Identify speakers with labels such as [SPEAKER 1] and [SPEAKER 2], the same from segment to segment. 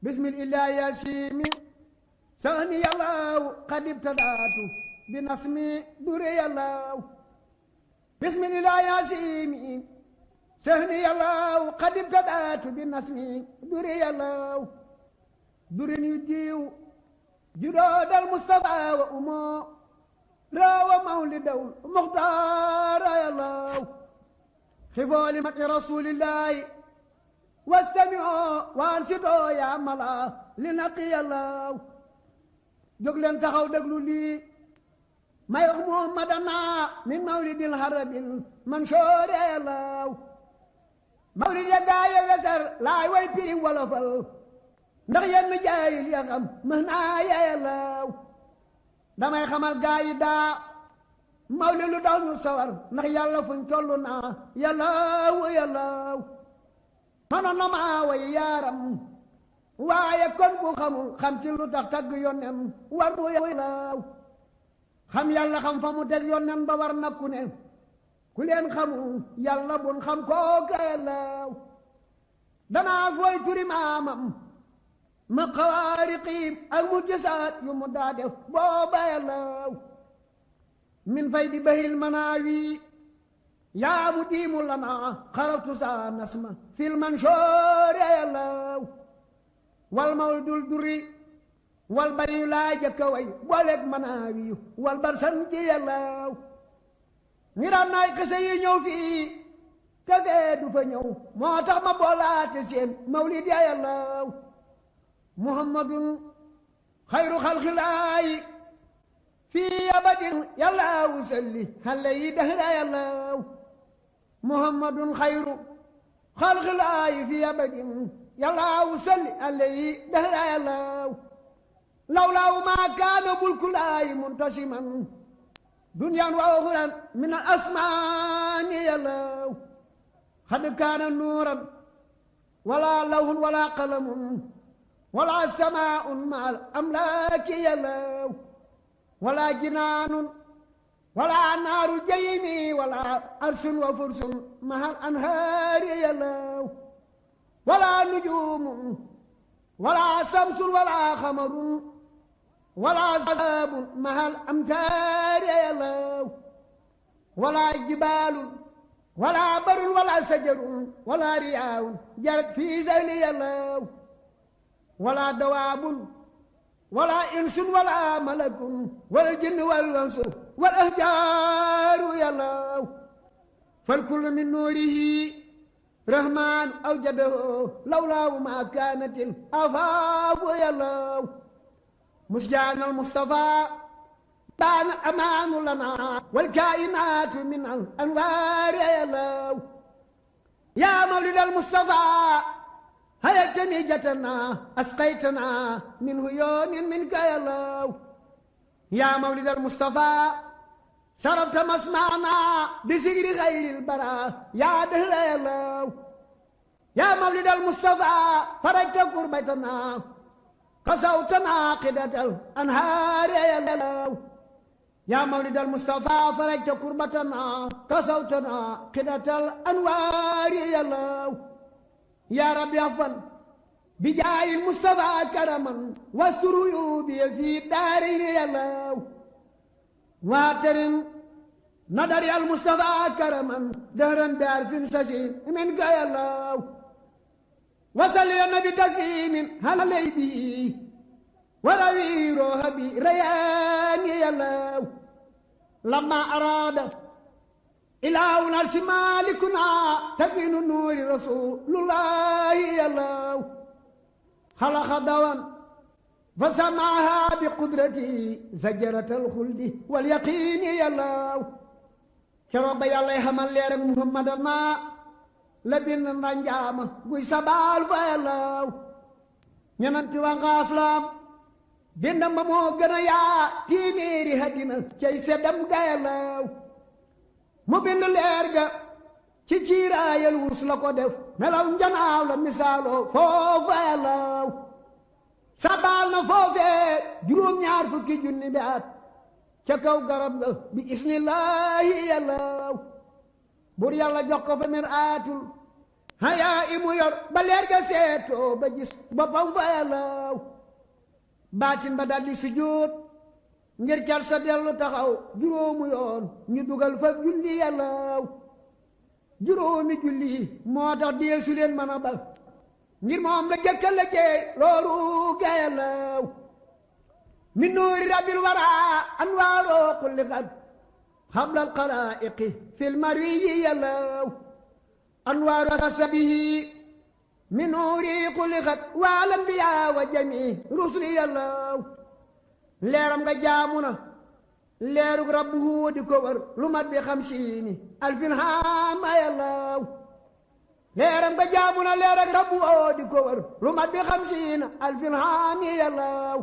[SPEAKER 1] bismillah yasimi sani yàllaaw qad ibtadaatu bi nasmi dure yàllaaw bismillah yasimi sani yàllaaw qad ibtadaatu bi nasmi dure yàllaaw durin yu diiw judoodal mustafa wa umo rawa mawlidawul muxtaara yàllaaw xifooli mati rasulillahi wastami'oo wansitoo yaa mala li naqi yàllaaw jóg leen taxaw déglu lii may wax muhammadana min mawlidil harabil mansoore yàllaaw mawlid ya gaaye weser laay way piri wolofal ndax yenn jaayil ya xam mën naa ya yàllaaw damay xamal gaayi daa mawlid lu daw ñu sawar ndax yàlla fuñ tollu naa yàllaaw yàllaaw mënoon na maa way yaaram waaye kon bu xamul xam ci lu tax tagg yónnem war mu yàllaaw xam yàlla xam fa mu teg yónnem ba war na ku ne ku leen xamul yàlla bun xam kooka yàllaaw danaa fooy turi maamam ma xawaariqiim ak mu gisaat yu mu daa def booba yàllaaw min fay di bahil manaawi yaa mu diimu lana xaraftu saa nasma fil mansoore yàllaaw wal mawdul duri wal bari laa jëkka way booleeg manaawi wal bar san ji yàllaaw ñi daan naay xise yi ñëw fii te fee du fa ñëw moo tax ma boolaate seen mawlid ya yàllaaw muhammadun xayru xalxilaayi fii abadin yàllaaw salli xale yi dahra yàllaaw muhammadun xayru xalxilaayi fii abadin yàllaaw salli xale yi dahra yàllaaw lawlaaw maa kaana bulkulaayi muntasiman duniyaan wa uxuran min al asmaani yàllaaw xad kaana nuuran wala lawhun wala qalamun wala samaa'un ma al amlaaki yàllaaw wala jinaanun wala naaru jaymi wala arsun wa fursun mahal anhaari yàllaaw wala nujuumun wala samsun wala xamarun wala saabun mahal amtaari yàllaaw wala jibaalun wala barun wala sajarun wala riyaawun jarat fii zayli yàllaaw wala dawaabun wala insun wala malakun wal jinn wal insu wal ahjaaru yàllaaw fal kullu min nuurihi rahmaan awjadahu lawlaahu maa kaanatil afaafu yàllaaw musjaanal mustafaa baana amaanu lanaa wal kaa'inaatu min al anwaari yàllaaw yaa mawlidal mustafaa hayatani jatana asqaytana min huyoonin minka yàllaaw yaa mawlidal mustafaa sarabta masmaana bi sigri xayril bara yaa dahra yàllaaw yaa mawlidal mustafaa farajta kurbatana kasawtana qidatal anhaari yàllaaw yaa mawlidal mustafaa farajta kurbatana kasawtana qidatal anwaari yàllaaw yaa rabbi afal bi jaayil mustafaa karaman wastur uyubi fi daarayni yàllaaw waatarin nadari al mustafaa karaman dahran daar fin sasin min ka yàllaaw wasal ya nabi taslimin halay bi warawi rooha bi rayaani yàllaaw lamma araada ilaahun arsi maalikuna takwinu nuuri rasulullahi yàllaaw xalaqa dawan fa samaaha bi qudrati zajaratal xuldi wal yaqiini yàllaaw keroog ba yàllay xamal leer ak muhammadana la bind ndanjaama guy sabaal fa yàllaaw ñenanti wa ngaaslam bindam ba moo gën a yaa tiiméeri haddina cay seddam ga yàllaaw mu bind leer ga ci kiiraayal wurus la ko def melaw njanaaw la misaaloo foofa yàllaaw sabaal na foofee juróom-ñaar fukki junni bi at ca kaw garab ga bi isnillaahi yàllaaw bur yàlla jox ko fa mir aatul hayaa i mu yor ba leer ga seetoo ba gis boppam fa yàllaw baatin ba daldi sujjóot ngir car sa dellu taxaw juróomu yoon ñu dugal fa julli yàllaw juróomi julli moo tax deesu leen mën a bal ngir moom la jëkka la jeey looru ga yàllaw min nuuri rabbil waraa anwaaroo kulli xat xabla alxalaa'iqi fil marwiyi yàllaw anwaaru asabihi min nuuri kulli xat wal anbiyaa wa jamii rusli yàllaw leeram nga jaamu na leerug rabbuhu di ko wër lu mat bi xamsiini alfin haama yàllaw leeram nga jaamu na leerug rabbuhu di ko wër lu mat bi xamsiina alfin haami yàllaw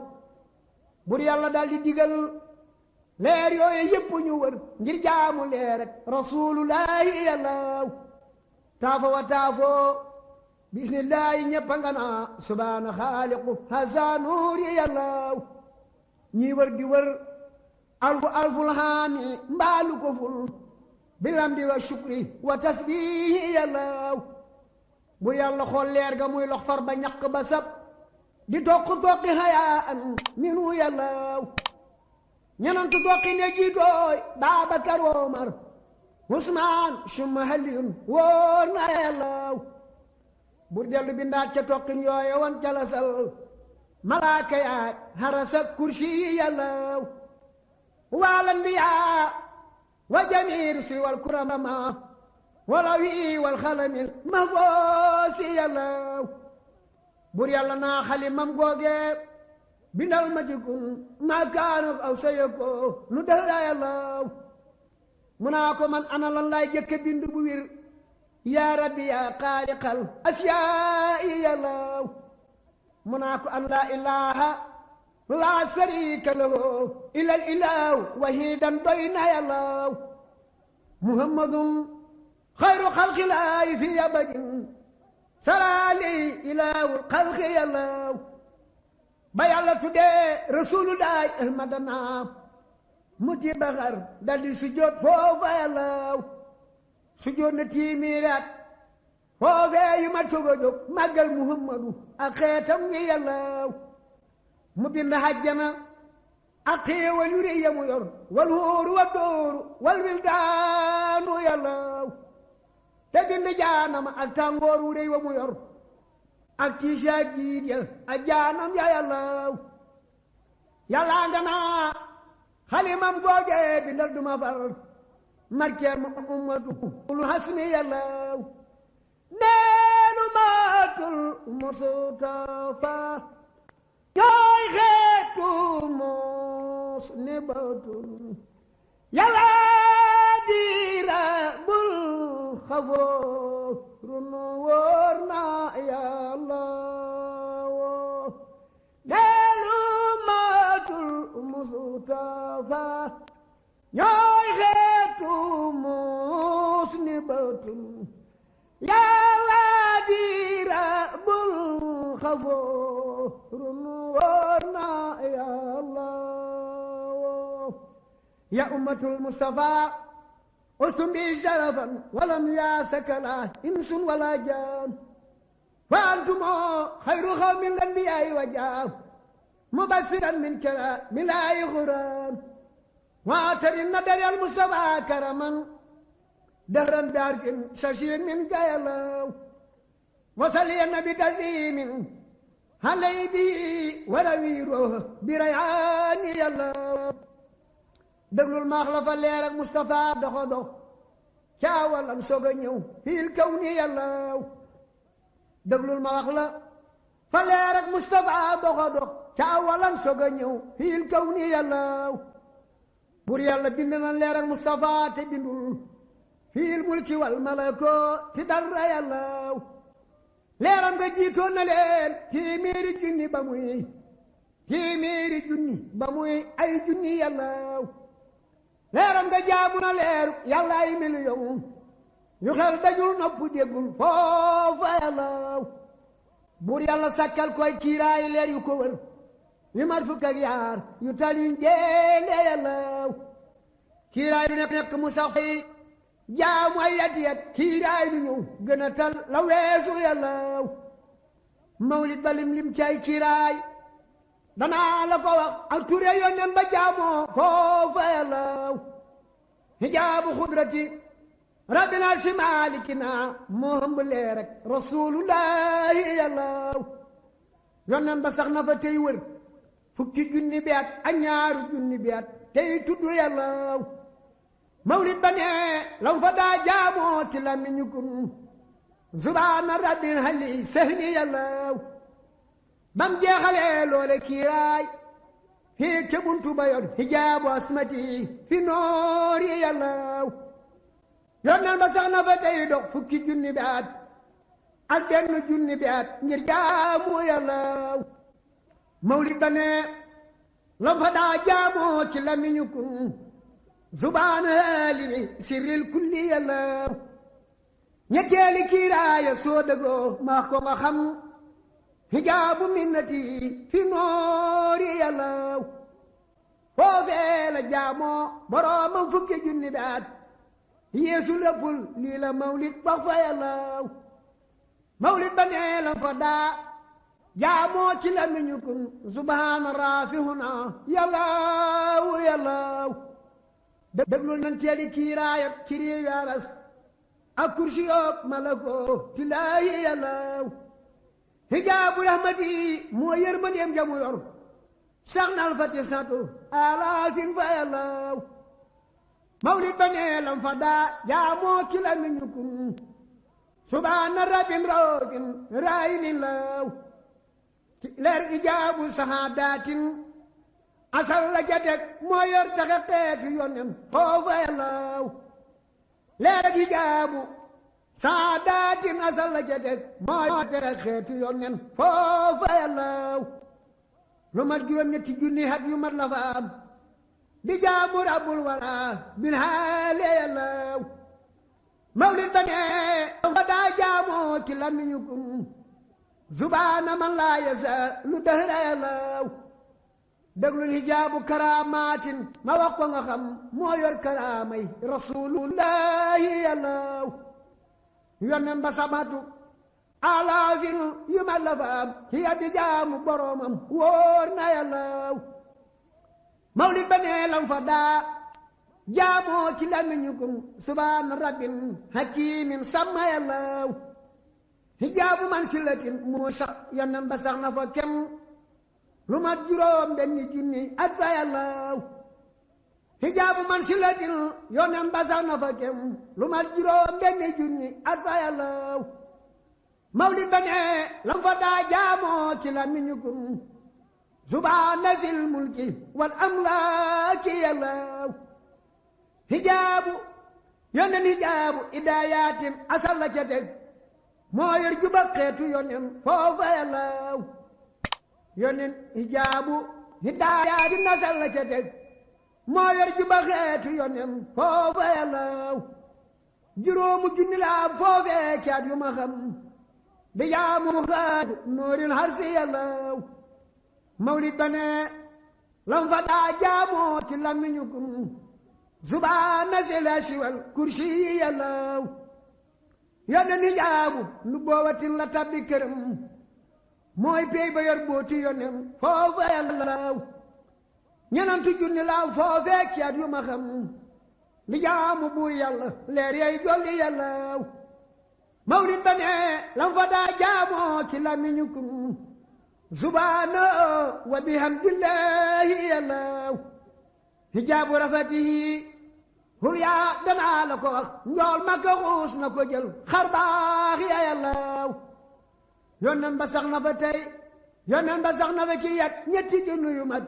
[SPEAKER 1] bur yàlla daal di digal leer yooyu yëpp ñu wër ngir jaamu leer rek rasulullahi yàllaw taafo wa taafo bismillahi ñëpp nga naa subhaana xaaliqu haza nuuri yàllaw ñii wër di wër alful haami mbaalu ko ful bilamdi wa shukri wa tasbihi yàllaw bur yàlla xool leer ga muy lox far ba ñaq ba sab di toqi hayaan minu yàllaw ñenantu toqi ne jiitooy Baabakar Omar Usmaan summa Aliyun wóor na yàllaw bur dellu bindaat ca toqin yooye wan jalasal malaaka yaat harasa kursi yàllaw wal anbiyaa wa jamiir si wal kurama wala wi wal xalamil mahfoosi yàllaw bur yàlla naa xalimam googe bindal ma ci kun maa kaanuk aw sayako nu dëra yàllaw mu naa ko man ana lan laay jëkke bind bu wir yaa rabbi yaa xaaliqal asiyaa'i yàllaw mu naa ko an laa ilaha laa sharika lahu ilal ilahu wahidan doy na yàllaw muhammadun xayru xalqilaahi fi abadin salaali ilaahul xalqi yàllaw ba yàlla tuddee rasulullahi ahmadana muti baxar daldi sujjóot foofa yàllaw sujjóot na tiimiiraat foofee yu mat soog a jóg màggal muhammadu ak xeetam ngi yàllaw mu bind hajjana ak xéewal yu rëy ya mu yor wal hóoru wa dóoru wal wildaanu yàllaw te bind jaanama ak tàngoor wu rëy wa mu yor ak tiisa jiit ya ak jaanam ya yàllaw yàllaa nga naa xalimam googe bindal duma far markeer ma ummatu ulu hasmi yàllaw neenu maatul mustafa ñooy xeetu mos ne batul yàlla diira bul xafoorun wóor na yàlla woo neenu maatul mustafa ñooy xeetu mos ne batul yàlla diira bul xafoorun wóor na yàlla woo ya ummatul mustafa ustum bi sharafan walam yaasakala insun wala jaan fa antumo xayru xawmin lanbiyaay wa jaam mubasiran min kala min laayi xuran waatarin na daryal mustafa karaman dahran biarfin sashin min gayalaw wasaliyan bi taslimin halay bi warawiiro bi rayaani yàllaw déglul maax la fa leer ak Mustafa doxo dox caawalam soog a ñëw fiil kaw ni yàllaw déglul ma wax la fa leer ak Mustafa doxo dox caawalam soog a ñëw fiil kaw ni yàllaw bur yàlla bind na leer ak Mustafa te bindul fiil mulki wal malako ti dara yàllaw leeram nga jiitoon na leen téeméeri junni ba muy ay junni yàllaw leeram nga jaamu na leeru yàlla ay million yu xel dajul nopp déggul foofa yàllaw buur yàlla sakkal koy kiiraay leer yu ko wër yu mat fukk ak yaar yu tal yu njeele yàllaw kiiraay du nekk mu sax fay jaamu ay yat kiiraay du ñëw gën a tal la weesu yàllaw mawlid ba lim cay kiiraay danaa la ko wax ak ture yónneen ba jaamoo foofa yàllaw hijaabu xudrati rabbina si maalikina moo hëmb lee rek rasulullahi yàllaw yónneen ba sax na fa tey wër fukki junni bi at ak ñaaru junni bi at tey tudd yàllaw mawlid ba ne lam fa daa jaamoo ci lamiñu kun subhaana rabbil hali sehni yàllaw bam jeexalee loole kiiraay fii ke buntu ba yor hijaabu asmati fi noori yàllaw yónneen ba sax na fa tey dox fukki junni bi at ak benn junni bi at ngir jaamu yàllaw mawlid ba ne lam fa daa jaamoo ci lamiñu kun subhaana limi sirril kulli yàllaw ñetteeli kiiraaya soo dégloo maax ko nga xam hijaabu minnati fi noori yàllaw foofee la jaamoo boroomam fukki junni bi at yeesu léppul lii la mawlid wax fa yàllaw mawlid ba nee la fa daa jaamoo ci lamiñu kun subhaana raafihuna yàllaw yàllaw déglul nan teeli kiiraayat ci réew yaras ak kursi yoog malako tilaahi yàllaw hijaabu rahmati moo yërmandeem jamu yor sax nal fati satu alaafin fa yàllaw mawlid ba nee lam fa daa jaamoo ci lamiñu kun subhaana rabbin raofin raayinin law leer ijaabu sahaadatin asal la ja teg moo yor taxe xeetu yonen foofa yàllaw leer ak ijaabu sahaadatin asal la ja teg moo yor taxe xeetu yonen foofa yàllaw lu mat juróom-ñetti junni hat yu mat la fa am di jaamu rabbul wara bin haale yàllaw mawlid ba ne fa daa jaamoo ci lamiñu kun subhaana man laa yasa lu dëhra yàllaw déglul hijaabu karaamaatin ma wax ko nga xam moo yor karaamay rasulullahi yàllaw yonnen ba samatu alaafin yu ma la fa am hiya di jaamu boroomam wóor na yàllaw mawlid ba nee lam fa daa jaamoo ci lamiñu kun subhaana rabbin hakimin sàmma yàllaw hijaabu man silatin moo sax yonnen ba sax na fa kem lu mat juróom benni junni at fa yàllaw hijaabu man silatin yonnen ba sax na fa kem lu mat juróom benni junni at fa yàllaw mawlid ba ne lam fa daa jaamoo ci lamiñu kun subhaana zil mulki wal amlaaki yàllaw hijaabu yonnen hijaabu idaayatin asal la ca teg moo yor juba xeetu yonen foofa yàllaw yonen hijaabu hidaayaati nasal la ca teg moo yor juba xeetu yonen foofa yàllaw juróomu junni la am foofee caat yu ma xam di jaamu xaatu noorin harsi yàllaw mawlid ba ne lam fa daa jaamoo ci lamiñu kun subhaana zila siwal kursi yàllaw yonen hijaabu nu boowatin la tabbi këram mooy pey ba yor booti yonen foofa yàllaw ñenantu junni laaw foofee kiyaat yu ma xam li jaamu buur yàlla leer yay jolli yàllaw mawlid ba ne lam fa daa jaamoo ci lamiñu kun subhaana wa bihamdillahi yàllaw hijaabu rafatihi hul yaa danaa la ko wax njool makka xuus na ko jël xar baax ya yàllaw yonen ba sax na fa tey yonen ba sax na fa ki yat ñetti junni yu mat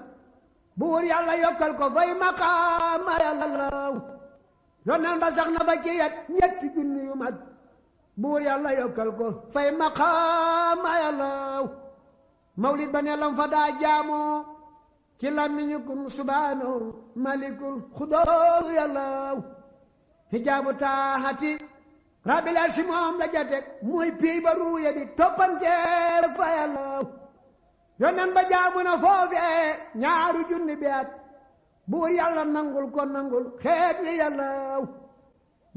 [SPEAKER 1] buur yàlla yokkal ko fay maqaama yàllaw yonen ba sax na fa ki yat ñetti junni yu mat buur yàlla yokkal ko fay maqaama yàllaw mawlid ba ne lam fa daa jaamoo ci lamiñu kun subhaanahu malikul xudóosu yàllaw hijaabu taaxati rabbil arsi moom la jatek muy pii ba ruuya di toppanteer fa yàllaw yonen ba jaamu na foofee ñaaru junni bi at buur yàlla nangul ko nangul xeet wi yàllaw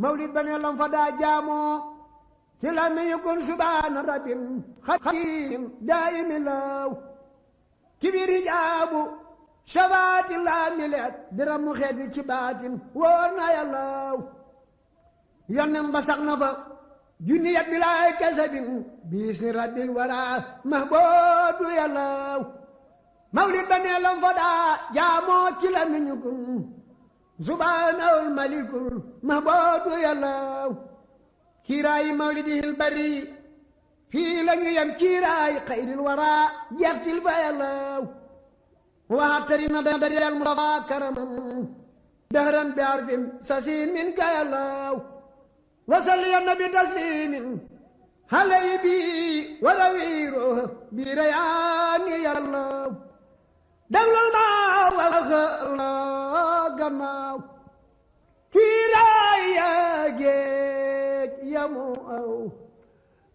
[SPEAKER 1] mawlid ba ne lam fa daa jaamoo ci la mi yukun subhaana rabbin xadim daayimi law kibiri jaabu shabaati laa mileet diramu xeet wi ci baatin wóor na yàllaw yonnen ba sax na fa junniyat bilaay kasabin bisni rabbil wara mahboodu yàllaw mawlid ba ne lam fa daa jaamoo ci la mi yukun subhaanahul malikul mahboodu yàllaw kiiraayi mawlidihil bari fii la ñu yem kiiraayi xayril wara jeextil fa yàllaw waxtari na dariyal mustafa karaman dahran bi arfin sasin min ka yàllaw wasalli ya nabi taslimin halay bi warawiiro bi rayaani yàllaw daglul ma wax la gannaaw kiiraay yaa géej yamu aw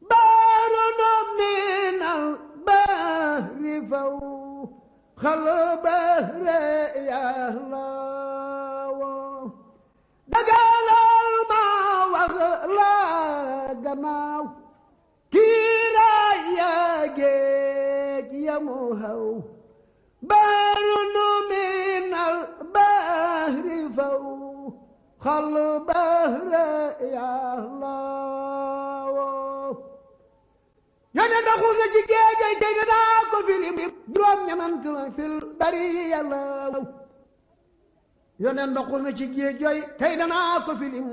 [SPEAKER 1] baaruna minal bahri faw xal bahre yàllaw dagalal ma wax la gannaaw kiiraay yaa géej yamu aw baaruna minal bahri faw xal bahre yàllaw yoneen ba xuus na ci géej way tey danaa ko filim juróom ñamant la fil bari yàllaw yoneen ba xuus na ci géej way tey danaa ko filim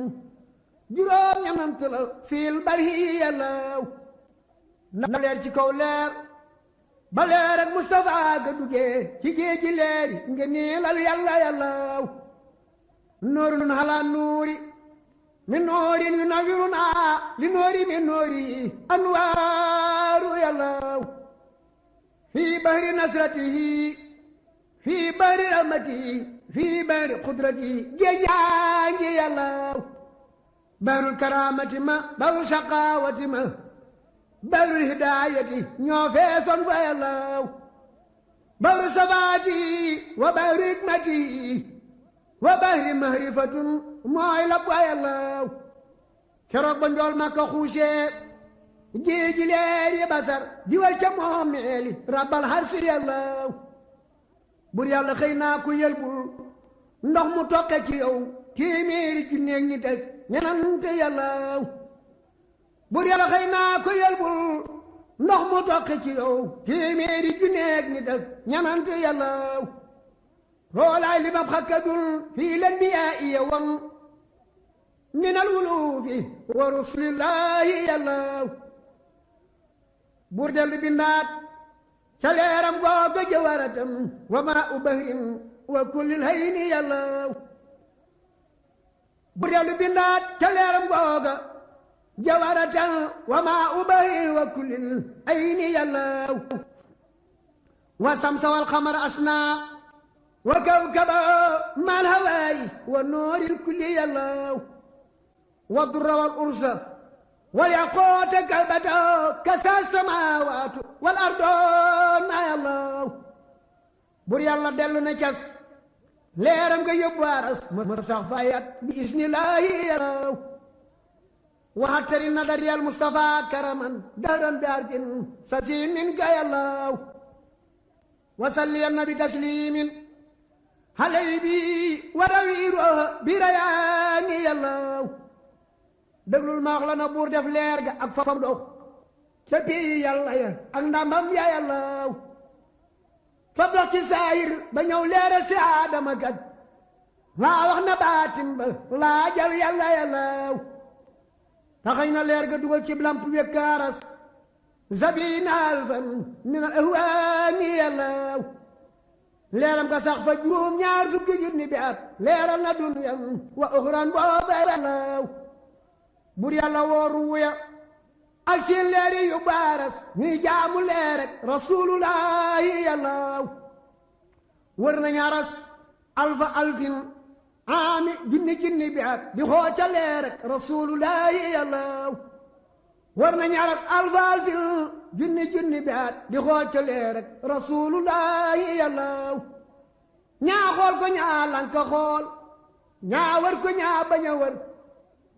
[SPEAKER 1] juróom ñamant la fil bari yàllaw na leer ci kaw leer ba leer ak Mustafa ga duggee ci géej gi leeri nga niilal yàlla yàllaw nuurun ala nuuri min nuurin yunawwiruna li nuuri min nuuri anwaaru yàllaw fii bahri nasratihi fii bahri rahmatihi fii bahri qudratihi géej yaa ngi yàllaw bahrul karaamati ma bahru shaqaawati ma bahrul hidaayati ñoo feesoon fa yàllaw bahru sabaati wa bahru hikmati wa bahri mahrifatun mooy la bu yàllaw keroog ba njool Makka xuusee géeji leer yi basar di wal ca moomeeli rabbal harsi yàllaw bur yàlla xëy naa ku yelbul ndox mu toqe ci yow téeméeri junneeg nit ak ñenante yàllaw bur yàlla xëy naa ku yelbul ndox mu toqe ci yow téeméeri junneeg nit ak ñenante yàllaw hoolaay li ma xakkadul fii leen bi yaa iya wam min al wulufi wa rusulillahi yàllaw bur dellu bindaat ca leeram googa jawaratam wa maa u bahrin wa kullil hayni yàllaw bur dellu bindaat ca leeram googa jawaratam wa maa u bahrin wa kullil hayni yàllaw wa samsa wal xamar asna wa kawkaba mal hawaayi wa nooril kulli yàllaw wa durra wal ursa wal yaqoota kalbata kasa samaawaatu wal ardoona yàllaw bur yàlla dellu na cas leeram nga yóbbu aras ma sax fayat bi isnillaahi yàllaw waxtari na dariyal Mustafa karaman daran bi arkin sasin min ka yàllaw wasalli nabi taslimin halay bi warawiiro bi rayaani yàllaw déglul ma wax la na buur def leer ga ak fam dox ca pii yàlla ya ak ndamam ya yàllaw fam dox ci saayir ba ñëw leeral si aadama kat laa wax na baatin ba laa jal yàlla yàllaw taxañ na leer ga dugal ci lamp wekkaaras sabina alfan min al ahwaani yàllaw leeram nga sax fa juróom ñaar fukki junni bi at leeral na duniyam wa uxran booba yàllaw bur yàlla wooru wuya ak seen leeri yu baaras ñuy jaamu leer rek rasulullahi yàllaw wër nañu aras alfa alfin aami junni bi at di xooca leer rek rasulullahi yàllaw wër nañu aras alfa alfin junni bi at di xooca leer rek rasulullahi yàllaw ñaa xool ko ñaa lanka xool ñaa wër ko ñaa bañ a wër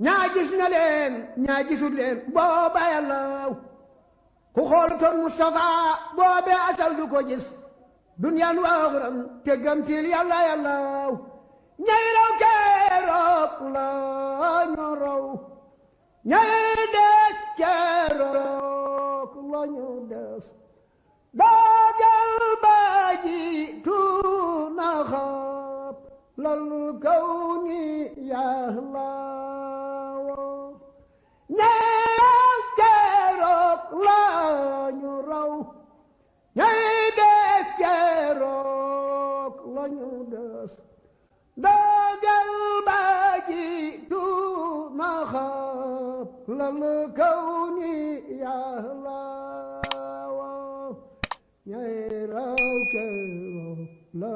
[SPEAKER 1] ñaa gis na leen ñaa gisul leen booba yàllaw ku xoolutoon Mustafa boobe asal du ko gis duniyaan waaxuram te gëmtil yàlla yàllaw ñay raw keroog la ñu raw ñay des keroog la ñu des doogal baaji tuuna xaab lal kaw ni yàllaw ñay keroog la ñu raw ñay des keroog la ñu des doogal baaji tuuna xaab lal kaw ni yàllaw ñay raw keroog la